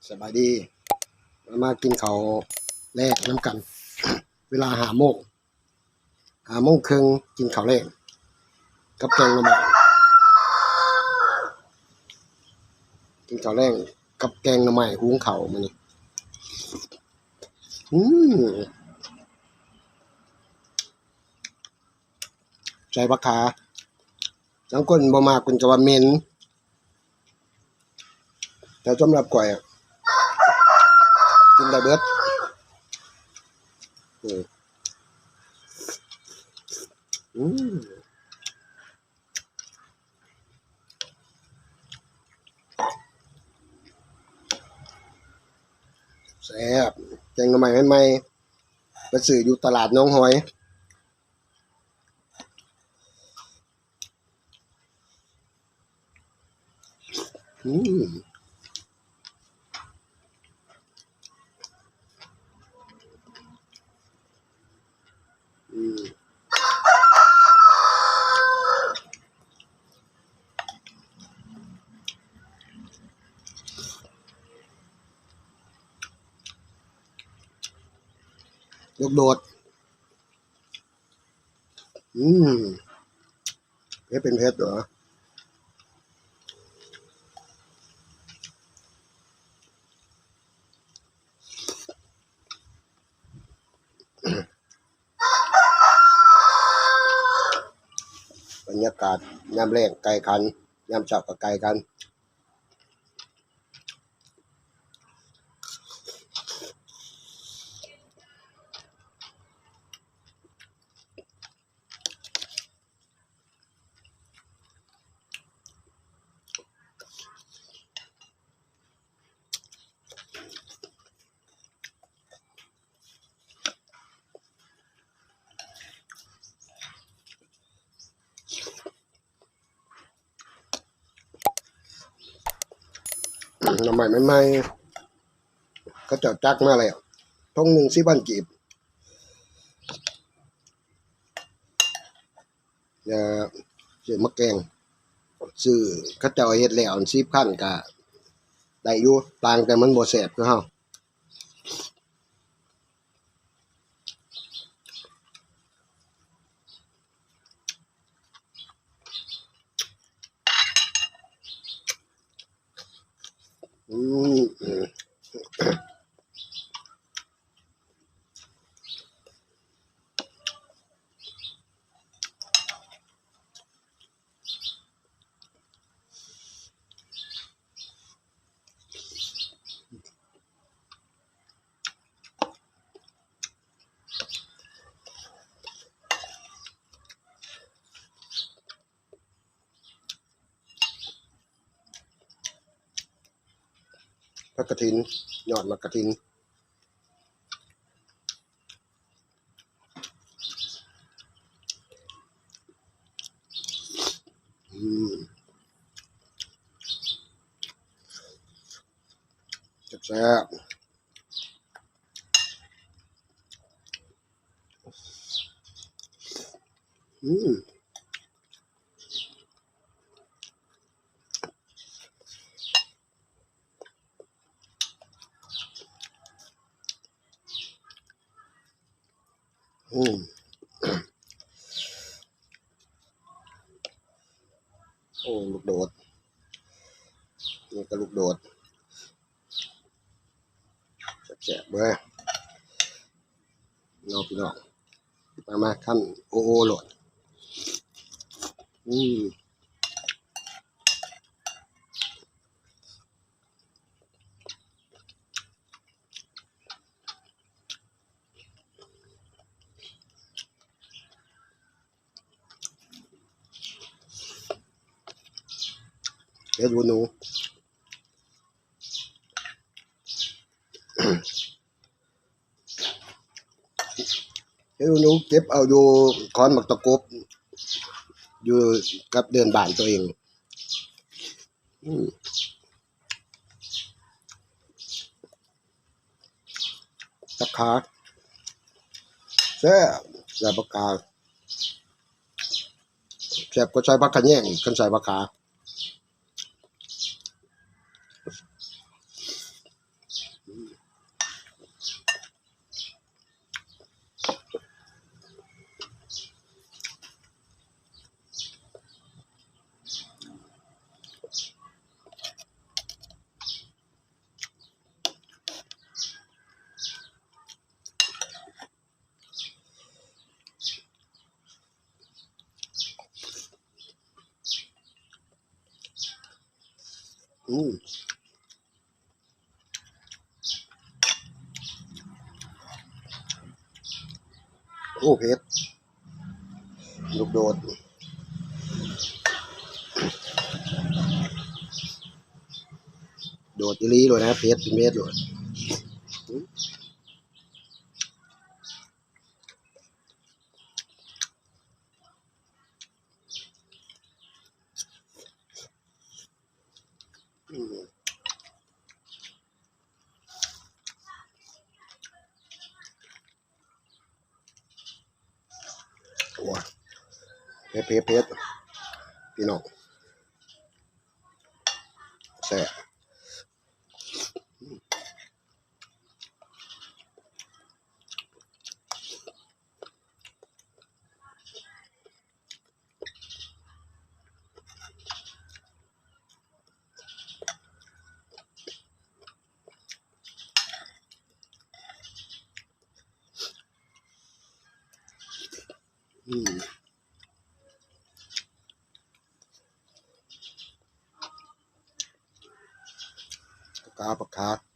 ສະບາຍດີ ມາ ມາກິນເຂົ້າແລງນຳກັນ ເວລາຫ້າໂມງ ຫ້າໂມງເຄິ່ງ ກິນເຂົ້າແລງກັບແກງໜໍ່ໄມ້. ກິນເຂົ້າແລງກັບແກງໜໍ່ໄມ້ ຫຸງເຂົ້າມື້ນີ້. ອືມ ໃສ່ຜັກຂາ ບາງຄົນບໍ່ມັກ ເພິ່ນກໍວ່າເໝັນ ແຕ່ສຳລັບຂ້ອຍກິນໄດ້ເບິດ. ອືມ ອືມ ແຊບ ແກງໜໍ່ໄມ້ໃໝ່ໆ ໄປຊື້ຢູ່ຕະຫຼາດໜອງຫອຍ. ອືມ ອືມ ລູກໂດດ. ອືມ ເຮັດເປັນເຜັດເຫຣອ? ບັນຍາກາດຍາມແລງໄກ່ຂັນ ຍາມເຊົ້າກໍໄກ່ຂັນ. ໜໍ່ໄມ້ໃໝ່ໆ ເຂົາເຈົ້າຈັກມາແລ້ວ ຖົງໜຶ່ງສີ່ພັນກີບ. ເອີ ຊື້ມາແກງ ຊື້ເຂົາເຈົ້າເຮັດແລ້ວ ອັນສິບພັນກະໄດ້ຢູ່ ຕ່າງແຕ່ມັນບໍ່ແຊບຄືເຮົາ. ອືມ ຜັກກະຖິນ ຍອດໝາກກະຖິນ. ອືມ ແຊບໆ. ອືມ ອືມ ໂອ້ ລູກໂດດ ນີ້ກໍລູກໂດດ. ແຊບໆ ເວີຍ ເນາະພີ່ນ້ອງ ມາໆ ຄຳໂອໆ ໂລດ. ອືມ ເຮັດຫູໜູ ເຮັດຫູໜູເກັບເອົາຢູ່ຂອນໝາກຕະກົບ ຢູ່ກັບເດີ່ນບ້ານຕົວເອງ. ອືມ ຜັກຂາ ແຊບ ໃສ່ຜັກຂາ ແຊບກວ່າໃສ່ຜັກຂະແຍງອີກ ຄັນໃສ່ຜັກຂາ. ອືມ ໂອ້ ເຜັດ ລູກໂດດ ໂດດອີ່ຫຼີໂລດນະ ເຜັດເປັນເມັດໂລດ. ອືມ ໂອ້ຍ ເຜັດໆໆ ພີ່ນ້ອງ ແຊບ. ອືມ ປາກາ ປາກາ.